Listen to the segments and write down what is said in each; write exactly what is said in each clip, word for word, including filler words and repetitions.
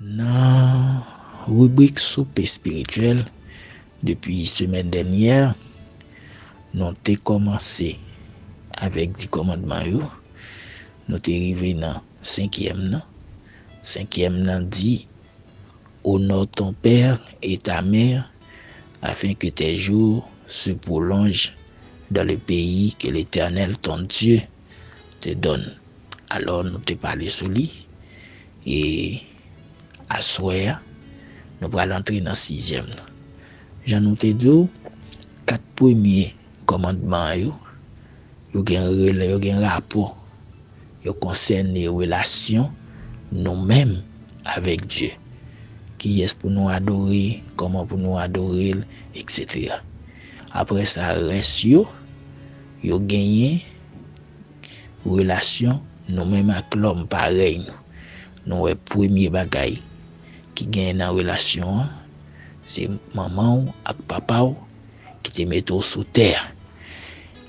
Nan ribrik Soupe Espirityèl, depi semèn dènyè, nou te kòmanse avèk di kòmandman yo. Nou te rive nan senkyèm nan. Senkyèm nan di, Honore ton père et ta mère, afin que tes jours se prolongent dans le pays que l'Éternel, ton Dieu, te donne. Alò, nou te pale sou li. E aswè a, nou pral antre nan sizyèm nan. Jan nou te di w, kat premye kòmandman yo, yo gen rela-, yo gen rapò, yo konsène relasyon nou menm avèk Dye. Kiyès pou nou adore, kòman pou nou adore l, etsetera. Apre sa, rès yo, yo genyen relasyon nou menm ak lòm parèy nou. Nou wè premye bagay ki genyen nan relasyon an, se manman w ak papa w ki te mete w sou tè a.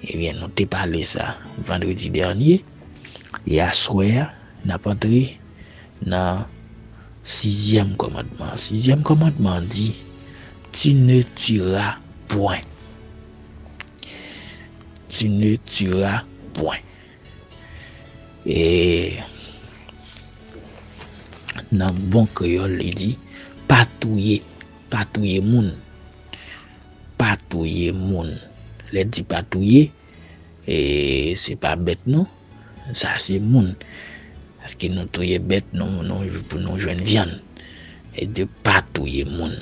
Ebyen, nou te pale sa vandredi dènye, e aswè a, n ap antre nan sizyèm kòmandman. Sizyèm kòmandman di, Tu ne tueras point. Tu ne tueras point. E nan bon kreyòl, li di, pa touye, pa touye moun. Pa touye moun. Lè di pa touye, e se pa bèt non, sa se moun. Paske nou touye bèt, nou, nou, pou nou jwenn vyann. E di pa touye moun.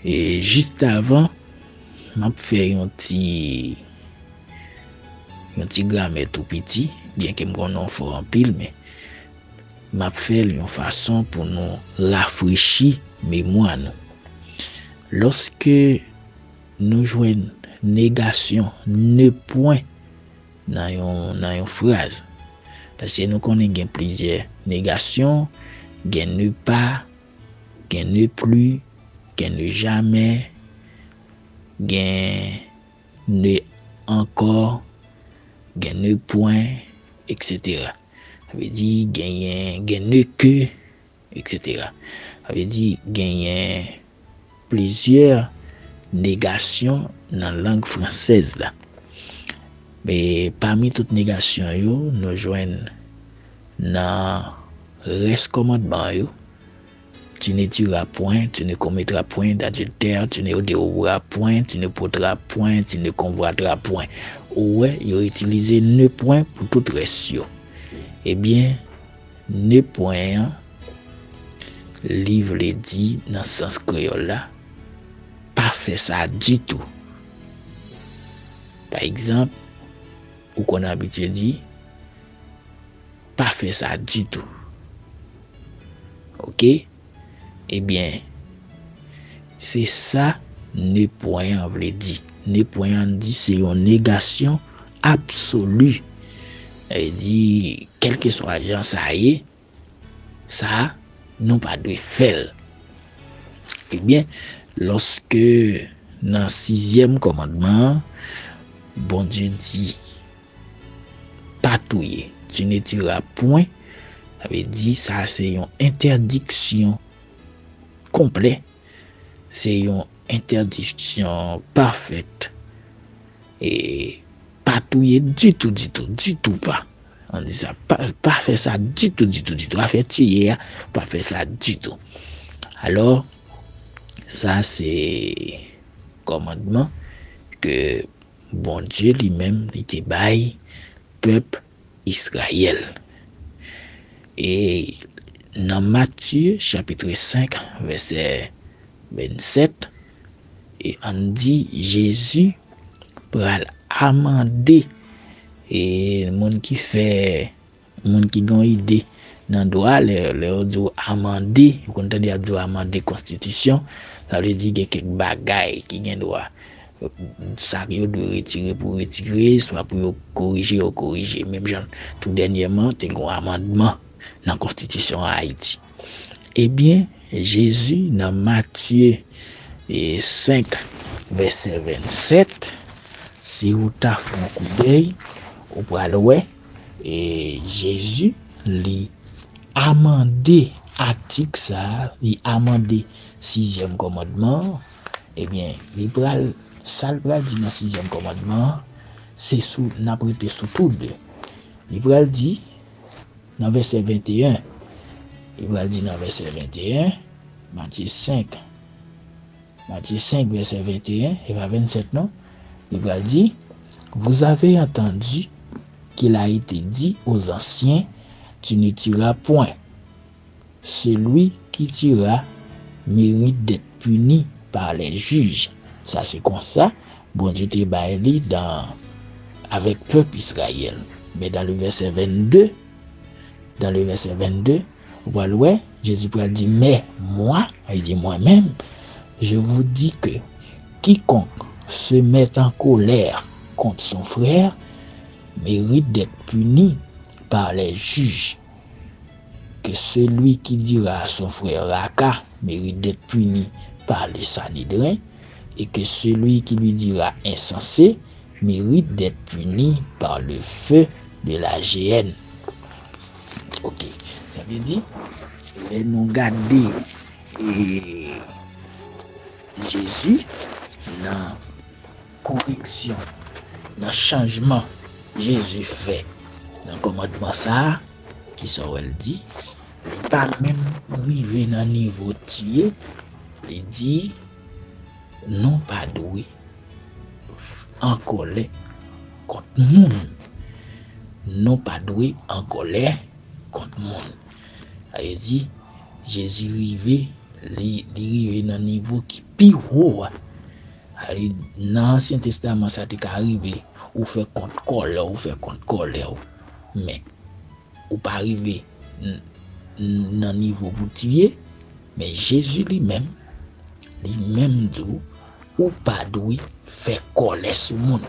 E jis avan, m ap fè yon ti, yon ti gramè tou piti, byenke m konnen w fò anpil, men m ap fè l yon fason pou nou rafrechi memwa nou. Lòske nou jwenn negasyon, ne point, nan yon, nan yon fraz. Paske nou konnen gen plizyè negasyon, gen ne pas, gen ne plus, gen ne jamais, gen ne encore, gen ne point, etsetera. Sa vle di genyen, gen ne que, etsetera. Sa vle di genyen plizyè negasyon nan lang fransèz la. Men pami tout negasyon yo, nou jwenn nan rès kòmandman yo, Tu ne tueras point, tu ne commettras point d'adultère, tu ne dérobras point, tu ne porteras point, tu ne convoiteras point. Ou wè, yo itilize ne point pou tout rès yo. Ebyen, ne point an, li vle di nan sans kreyòl la, pa fè sa ditou. Pa egzanp, ou konn abitye di, pa fè sa ditou. Oke? Ebyen, se sa ne point an vle di. Ne point an di se yon negasyon absoli. Sa vle di, kèlkeswa jan sa ye, sa, nou pa dwe fè l. Ebyen, lòske nan sizyèm kòmandman an, Bondye di, pa touye, tu ne tueras point, sa vle di sa se yon entèdiksyon konplè, se yon entèdiksyon pafèt. E pa touye ditou, ditou, ditou pa. An di sa, pa, pa fè sa ditou, ditou, ditou. Afè tiye a, pa fè sa ditou. Alò, sa se kòmandman ke Bondye li menm li te bay pèp Izrayèl. E nan Matye chapit senk, vèsè vennsèt, e ann di Jezi pral amande, e moun ki fè, moun ki gen ide nan dwa, lè, lè yo di w amande, ou konn tande y ap di w amande konstitisyon, sa vle di gen kèk bagay ki gen dwa, sa yo dwe retire pou retire, swa pou yo korije, yo korije. Menm jan, tou dènyèman, te gen yon amandman nan konstitisyon Ayiti. Ebyen, Jezi, nan Matye, e, senk, vèsè vennsèt, si ou ta fè yon koudèy, ou pral wè, e, Jezi, li amande atik sa a, li amande sizyèm kòmandman an, ebyen, li pral, sa l pral di nan sizyèm kòmandman an, se sou, n ap rete sou tou de. Li pral di, nan vèsè venteyen, li pral di nan vèsè venteyen, Matye senk, Matye senk, vèsè venteyen, e pa vennsèt non, li pral di, Vous avez entendu qu'il a été dit aux anciens, Tu ne tueras point. Celui qui tuera mérite d'être puni par les juges. Sa se konsa Bondye te bay li dan, avèk pèp Izrayèl. Men dan le vèsè vennde, dan le vèsè vennde, ou pral wè, Jezi pral di, Mais moi, li di, Mwen menm, je vous dis que quiconque se met en colère contre son frère mérite d'être puni par les juges. Que celui qui dira à son frère Raka mérite d'être puni par le Sanhédrin, et que celui qui lui dira insensé mérite d'être puni par le feu de la géhenne. Ok, sa vle di, lè nou gade e, Jezi nan koreksyon, nan chanjman Jezi fè nan kòmandman sa a, ki sa w wè l di? Li pa menm rive nan nivo tiye, li di, nou pa dwe an kòlè kont moun. Nou pa dwe an kòlè kont moun. Sa vle di, Jezi rive, li, li rive nan nivo ki pi wo a. Sa vle di, nan Ansyen Testaman, sa te ka rive, ou fè kont kòlè w, ou fè kont kòlè w. Men, ou pa rive n-, n-, nan nivo pou tiye, men Jezi li menm, li menm di w, ou pa dwe fè kòlè sou moun.